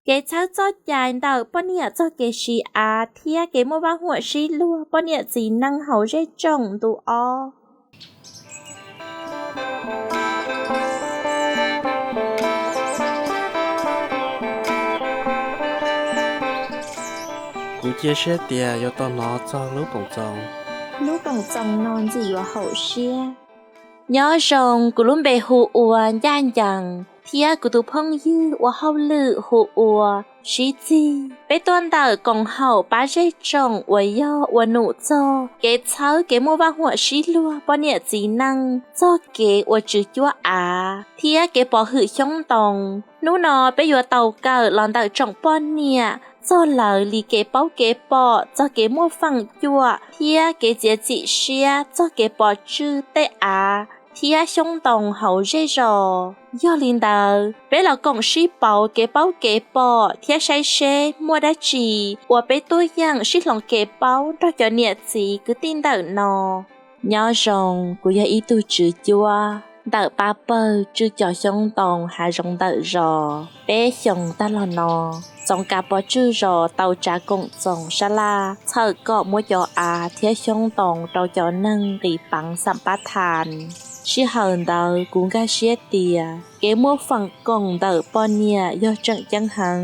Kev txhawb txoj cai ntawm poj niam txog kev siv av thiab kev muaj vaj huam sib luag poj niam txiv neej hauv zej tsoom ntu ob. Kuv cia siab tias yuav tau hnov txog lub koom txoos. Lub koom txoos no ntxim yuav haum siab. Nyob zoo, kuv lub npe hu ua Ncaj Ncees thiab kuv tus phooj ywg ua hauj lwm hu ua Sib Txig. Peb tuaj ntawm koom haum pab zej tsoom uas yog ua num txog kev txhawb kev muaj vaj huam sib luag poj niam txiv neej txog kev ua tswv cuab av thiab kev pov hwm xyoob ntoo. Hnub no peb yuav tau kawm los ntawm tsoom poj niam txog lawv li kev paub kev pom txog kev muaj feem cuam thiab kev txiav txim siab txog kev pov tswj tej av thiab xyoob ntoo hauv zej zos. Yog li ntawd, peb los koom sib pauv kev paub kev pom thiab saib seb muaj dab tsi ua peb tuaj yeem sib hloov kev paub nrog cov niam txiv kwv tij ntawm no. Nyob zoo, kuv yog ib tug tswv cuab ntawm pab pawg tswj cov xyoob ntoo hav zoov ntawm zos. Peb xyoos tag los no, Txoov Kav Pov Tswj Zos tau tsav koom txoos sab laj txhawm kom muab cov av thiab xyoob ntoo rau cov neeg nqis peev xam pab thas. Sij hawm ntawd kuv nkag siab tias kev muaj feem koom ntawm poj niam yog tseem ceeb heev,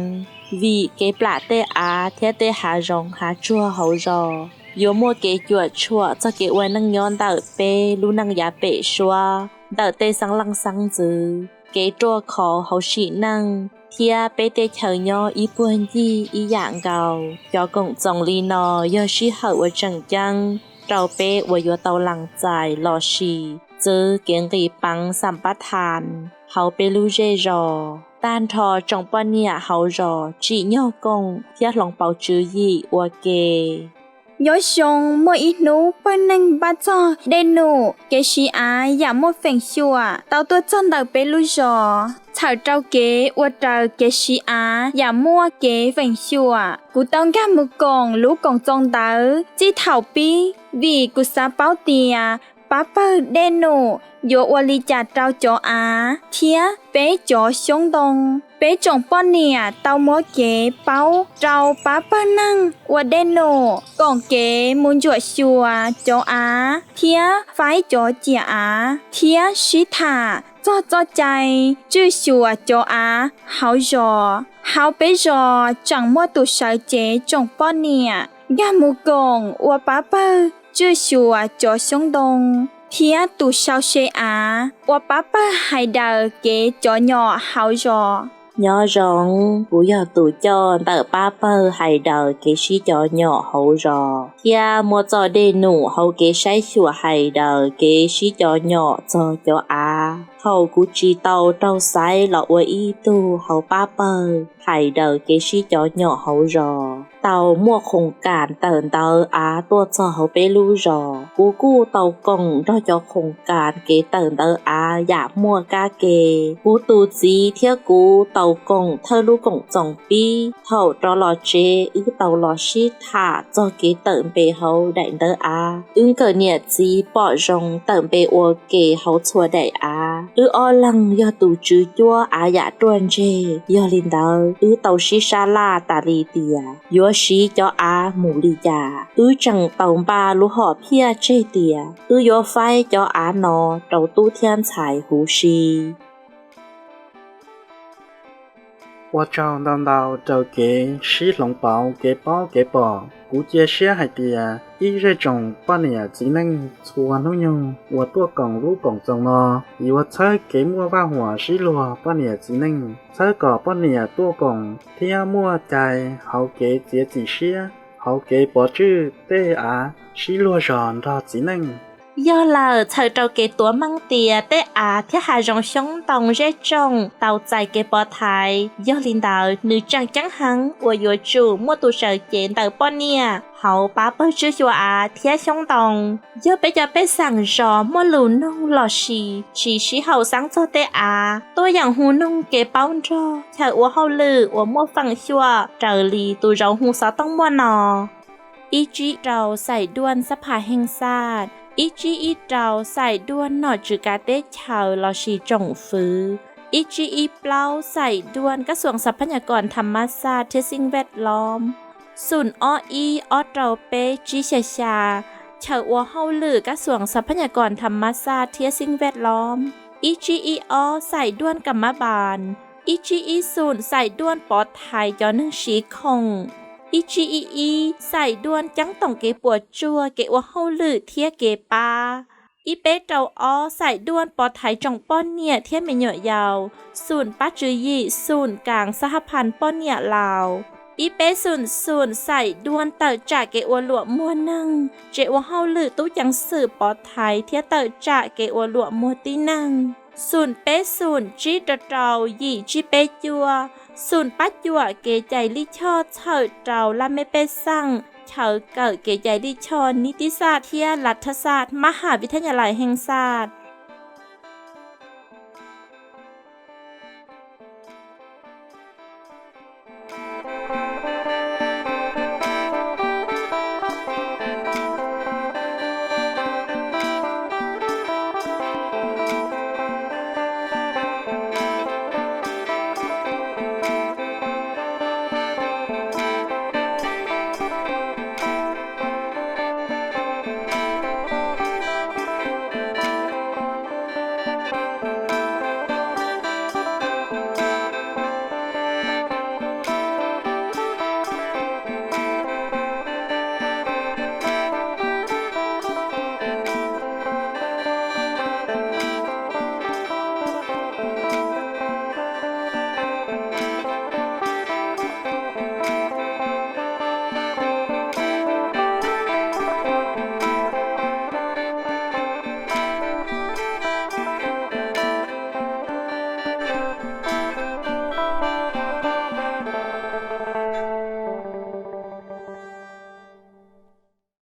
vim kev plam tej av thiab tej hav zoov hav tsuag hauv zos yuav muaj kev cuam tshuam txog kev ua neej nyob ntawm peb lub neej yav pem suab, ntawm tej xeeb leej xeeb ntxwv, kev ruaj khov hauv sim neej thiab peb tej chaw nyob ib puag ncig ib yam nkaus. Cov koom txoos li no yog sij hawm uas tseem ceeb rau peb uas yuav tau lees txais lossis txwv kev nqis peev xam pab thas hauv peb lub zej zos. Tag nrho tsoom poj niam hauv zos tsim nyog koom thiab hloov pauv tswv yim ua ke. Nyob zoo, muaj ib hnub pawg neeg npaj txog dej num kev siv av yam muaj feem xyuam tau tuaj txog ntawm peb lub zos. Txhawm rau kev ua raws kev siv av yam muaj kev feem xyuam, kuv tau nkag mus koom lub koom txoos ntawd txij thaum pib, vim kuv xav paub tias pab pawg dej num yuav ua li cas rau cov av thiab peb cov xyoob ntoo. Peb tsoom poj niam tau muab kev paub rau pab pawg neeg ua dej num, koom kev mus ntsuam xyuas cov av thiab faib cov ciam av, thiab sib tham txog txoj cai tswj xyuas cov av hauv zos. Hauv peb zos tseem muaj tus sawv cev tsoom poj niam nkag mus koom ua pab pawg tswj xyuas cov xyoob ntoo thiab tus sau se av, ua pab pawg hais daws kev cov nyom hauv zos. Nyob zoo, kuv yog tus coj ntawm pab pawg hais daws kev sib cov nyom hauv zos thiab muab txoj dej num hauv kev saib xyuas hais daws kev sib cov nyom txog cov av. Thaum kuv tsis tau raug xaiv los ua ib tug hauv pab pawg hais daws kev sib cov nyom hauv zos, tau muaj khoom kas tawm ntawv av tuaj txog hauv peb lub zos. Kuv kuj tau koom nrog cov khoom kas kev tawm ntawv av yam muaj kab ke. Kuv tus txiv thiab kuv tau koom thawj lub koom txoos pib. Thaum rov los tsev, wb tau los sib tham txog kev tawm npe hauv daim ntawv av. Wb nkawm niam txiv pom zoo tawm npe ua ke hauv txhua daim av. Wb ob leeg yog tus tswv cuab av yam ruaj ntseg, yog li ntawd wb tau sib sab laj tas li tias yuav siv cov av mus li cas. Wb tseem tau npaj lub hom phiaj tseg tias wb yuav faib cov av no rau tub thiab ntxhais huv si. Ua tsaug ntau ntau rau kev sib hloov pauv kev paub kev pom. Kuv cia siab hais tias ib zej tsoom poj niam txiv neej txhua hnub nyoog uas tuaj koom lub koom txoos no yuav txhawb kev muaj vaj huam sib luag poj niam txiv neej, txhawb kom poj niam tuaj koom thiab muaj cai hauv kev txiav txim siab, hauv kev pov tswj tej av sib luag zos nrog txiv neej. Yog lawm, txhawm rau kev tuav meej tias tej av thiab hav zoov xyoob ntoo zej tsoom tau txais kev pov thaiv, yog li ntawd nws tseem ceeb heev uas yuav tsum muaj tus sawv cev ntawm poj niam hauv pab pawg tswj xyuas av thiab xyoob ntoo. Yog peb cov pej xeem zos muaj lus noog lossis tsis sib haum xeeb txog tej av, tuaj yeem hu noog kev paub nrog chaw ua hauj lwm uas muaj feem xyuam raws li tus zauv hu xov tooj muaj no: ib tsib rau xaim duaj xab phas heej xaj, ib tsib ib rau xaim duaj nom tswv kav teb chaws lossis tsoom fwv, Ib tsib ib plaub xaim duaj kab xuam xab phab nyas koom tham mas xaj thiab xeeb vej lom. Xoom ob ib ob rau peb tsib xya xya chaw ua hauj lwm kab xuam xab phab nyas koom tham mas xaj thiab xeeb vej lom. Ib tsib ib ob xaim duaj kam mab npas. Ib tsib ib xoom xaim duaj pov thaiv cov neeg siv khoom. Ib tsib ib ib xaim duaj ceeb toom kev puas tsuaj, kev ua hauj lwm thiab kev pab. Ib peb rau ob xaim duaj pov thaiv tsoom poj niam thiab me nyuam yaus. Xoom pab tswv yim xoom kaam xab hab phan poj niam laus. Ib peb xoom xoom xaim duaj tawm tsam kev ua luam muag neeg, tsev ua hauj lwm tub ceev xwm pov thaiv thiab tawm tsam kev ua luam muag tib neeg. Xoom peb xoom tsib rau rau yim tsib peb cuaj xoom pab cuam kev cais lij choj txhawm rau laj mej pej xeem chaw kawm kev cais lij choj nib tib xaj thiab lav thab xaj mab ham vi thab nyas lais heej xaj.